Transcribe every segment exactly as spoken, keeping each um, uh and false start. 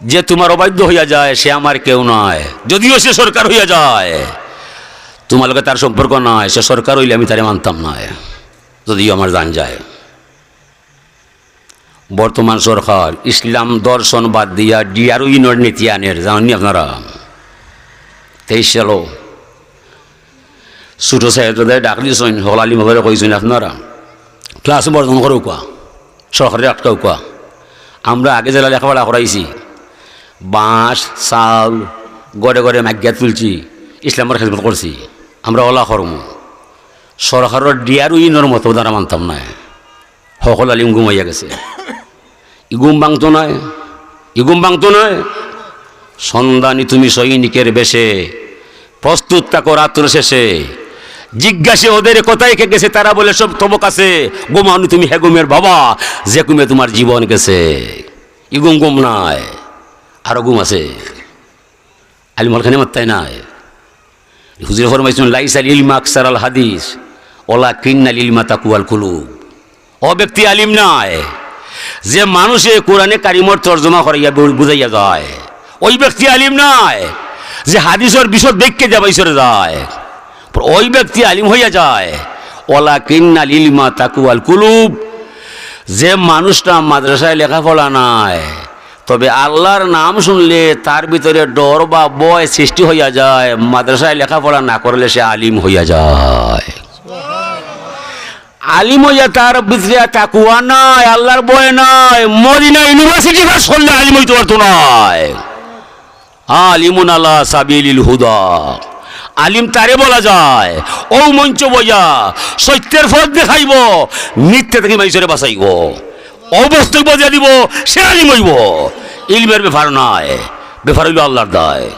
যে তুমার অবাধ্য অইয়া যায়, সে আমার কেউ নায়, যদিও সে সরকার অইয়া যায়। তুমার লগে তার সম্পর্ক নাই, সে সরকার অইলে আমি তারে মানতাম নায়, যদিও আমার জান যায়। বর্তমান সরকার ইসলাম দর্শন বাদ দিয়া ডিআরইউর নীতি আনের, জানইন নি আপনারা? তেইশ সালো ছোট ছাত্রদের ডাক দিছইন, হকল আলিম অকলরে কইছইন, আপনারা ক্লাস বর্জন করউক্কা, সরকাররে আটকাউক্কা। আমরা আগে যেলা লেখাপড়া করাইছি, বাঁশ, চাউল, ঘরে ঘরে মাগিয়া তুলছি, ইসলামর খেদমত করছি, আমরা অলা করমু। সরকারর ডিআরইউর মতো তারা মানতাম নায়। হকল আলিম ঘুমাইয়া গেছে। ই ঘুম ভাঙতো নায়, ই ঘুম ভাঙতো নায়। সন্ধানী তুমি সৈনিকের বেশে, প্রস্তুত থাকো রাত্র শেষে। জিজ্ঞাসে ওদের কোথায় কে গেছে, তারা বলে সব তবক আছে। ঘুমাওনি তুমি হে ঘুমের বাবা, যে ঘুমে তোমার জীবন গেছে। ই ঘুম ঘুম নায়, আরো ঘুম আছে। আলিম অকল খেনে মাত্তায় নায়। হুজুরে ফরমাইছইন, "লাইসাল ইলমা আকসারাল হাদিস, ওয়ালাকিন্নাল ইলমা তাকওয়াল কুলুব।" ও ব্যক্তি আলিম নায়, যে মানুষে কোরআনে কারিমর তর্জমা করাইয়া বু-, বুঝাইয়া যায়। ওই ব্যক্তি আলিম নায়, যে হাদিসর বিশদ ব্যাখ্যা দিয়া বাইসরে যায়। ওই ব্যক্তি আলিম অইয়া যায়। "ওয়ালাকিন্নাল ইলমা তাকওয়াল কুলুব।" যে মানুষটা মাদ্রাসায় লেখাপড়া নাই, তবে আল্লাহর নাম শুনলে তার ভিতরে ডর বা ভয় সৃষ্টি অইয়া যায়, মাদ্রাসায় লেখাপড়া না করলে সে আলিম অইয়া যায়। আলিম অইয়া তার ভিতরে তাকওয়া নাই, আল্লাহর ভয় নাই, মদিনা ইউনিভার্সিটি পাস করলে আলিম অইতে পারতো নায়। আলিমুন আলা সাবিলিল হুদা, আলিম তারে বলা যায়, অউ মঞ্চ বইয়া সত্যের পথ দেখাইবো, মিথ্যা থাকি মাইনষরে বাঁচাইবো, অউ বস্তু বুঝাইয়া দিবো, সে আলিম অইবো। ইলমের ব্যাপার নায়, ব্যাপার অইলো আল্লাহর দায়।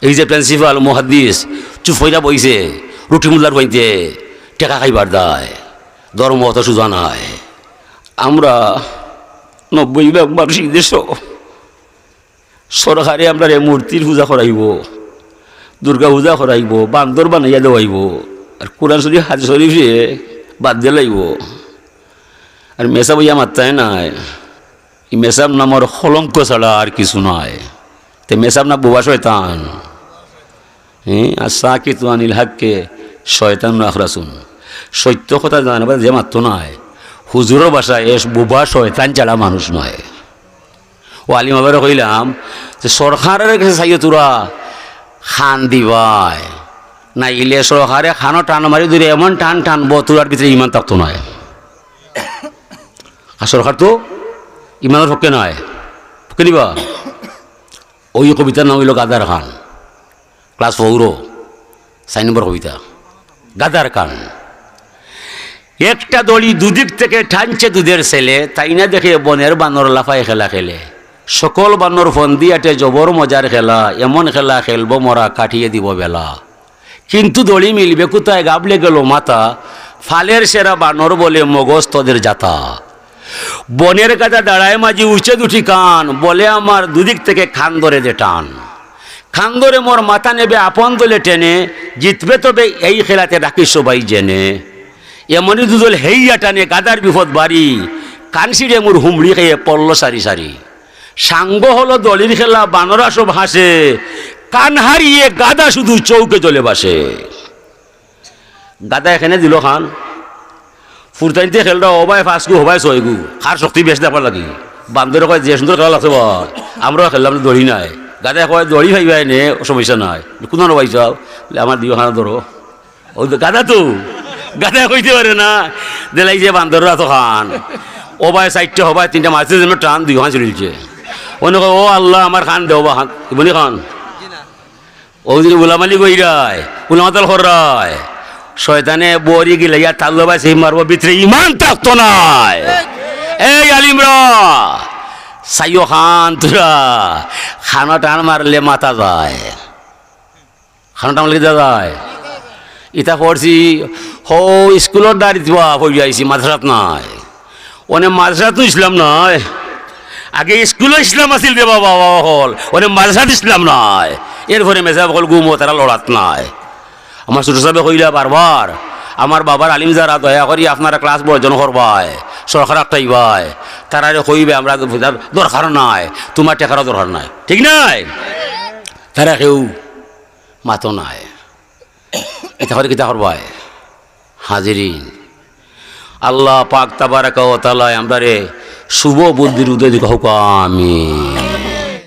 এই যে প্রিন্সিপাল মুহাদ্দিস চুপ অইয়া বইছে, রুটি মুল্লার পাইতে টেকা খাইবার দায়, ধর্ম অত সুজা নায়। আমরা নব্বই ভাগ মানুষ এই দেশো। সরকারে আমরারে মূর্তির পূজা করাইবো, দুর্গা পূজা করাইবো, বান্দর বানাইয়া দেওয়াইবো, আর কোরআন শরীফ, হাদিস শরীফরে বাদ দিলাইবো। আর মেসাব অইয়া মাত্তায় নায়, ই মেসাব নামর কলঙ্ক ছাড়া আর কিছু নায়। তে মেসাব না বুবা শয়তান। হ্যাঁ, আর সাকিতু আনিল হাক্কে শয়তান আখরাসুন। সত্য কথা জানবার যে মাত্ত নায়, হুজুরর ভাষায় এ বুবা শয়তান ছাড়া মানুষ নায়। ও আলিম আবার কইলাম যে সরকারর গেছে চাইও তোরা কান দিবায়, নাইলে সরকারে কানো টান মারি ধরে এমন টান টানবো তোরার ভিতরে ইমান থাকতো নায়। আর সরকার তো ইমানর পক্ষে নায়, পক্ষে নিবা। ওই কবিতার নাম অইলো গাধার কান, ক্লাস ফোরো, চাইর নম্বর কবিতা, গাধার কান। একটা দড়ি দুদিক থেকে টানছে দুধের ছেলে, তাই না দেখে বনের বানর লাফায় খেলা খেলে। সকল বানর ফন্দি আটে জবর মজার খেলা, এমন খেলা খেলবো মরা কাটিয়ে দিব বেলা। কিন্তু দড়ি মিলবে কোথায়, গাবলে গেল মাথা। ফালের সেরা বানর বলে মগজ তোদের জাতা। বনের গাধা দাঁড়ায় মাঝি উঁচে দুটি কান, বলে আমার দুদিক থেকে কান ধরে দে টান। কান ধরে মোর মাথা নেবে আপন দলে টেনে, জিতবে তবে এই খেলাতে রাখি সবাই জেনে। এমনই দুদল হেইয়া টানে গাধার বিপদ বাড়ি, কান ছিঁড়ে মুর হুমড়ি খেয়ে পড়ল সারি সারি। সাঙ্গ হলো দড়ির খেলা, বানরা সব হাসে, কান হারিয়ে গাধা শুধু চৌখে জ্বলে ভাসে। গাধায় কেনে দিল কান, ফুরতাইন্তে খেলরা, ও ভাই পাঁচ গু, ও ভাই ছয় গু, কার শক্তি বেশ দেখার লাগি। বান্দরে কয়, "যে সুন্দর খেলা লাগছে বা, আমরাও খেললাম, দড়ি নাই।" গাধায় কয়, "দড়ি পাইবায় নে, সমস্যা নাই।" "কুনানো পাইছাও?" বলে, "আমার দিও কানো ধরো।" ও তো গাধা তো, গাধায় কইতে পারে না। দিলাই যে বান্দরর আতো কান, ও ভাই চাইরটা, ও ভাই তিনটা, মাঝে যেন টান, দুই কান ছিঁড়ি দিছে। অনে কয়, "ও আল্লাহ, আমার কান দেও বা কান।" বলি কান। ও যদি উলামালি কইরায়, উলামাতাল কররায়, শয়তানে বড়ি গিলাইয়া তাল্লো বাই সেই মারবো, ভিতরে ইমান থাকতো নায়। এই আলিমরা, চাইও কান তোরা, কানো টান মারলে মাথা যায়। কানো টান মারলে কিতা যায়? ইতা পড়ছি, হো স্কুলর দাড়িত বা পড়ি আইছি, মাদ্রাসাত নাই। অনে মাদ্রাসাত ইসলাম নাই। আগে স্কুলো ইসলাম আছিল রে বাবা, বাবা অকল। অনে মাদ্রাসাত ইসলাম নাই। এরপরে মেসাব অকল ঘুমো, তারা লড়াত নাই। আমার ছোট সাবে কইলা বারবার, "আমার বাবার আলিম যারা, দয়া করি আপনারা ক্লাস বর্জন করবায়। সরকার একটা ইবায়, তারারে কইবে, "আমরা পয়সার দরকার নাই, তুমার টেকারও দরকার নাই।" ঠিক নায়? তারা কেউ মাতো নায়। ইতা করি কিতা করবায়? হাজিরিন, আল্লাহ পাক তাবারাকা ওয়া তাআলায় আমরারে শুভ বুদ্ধির উদয় দিক, কউক্কা আমিন।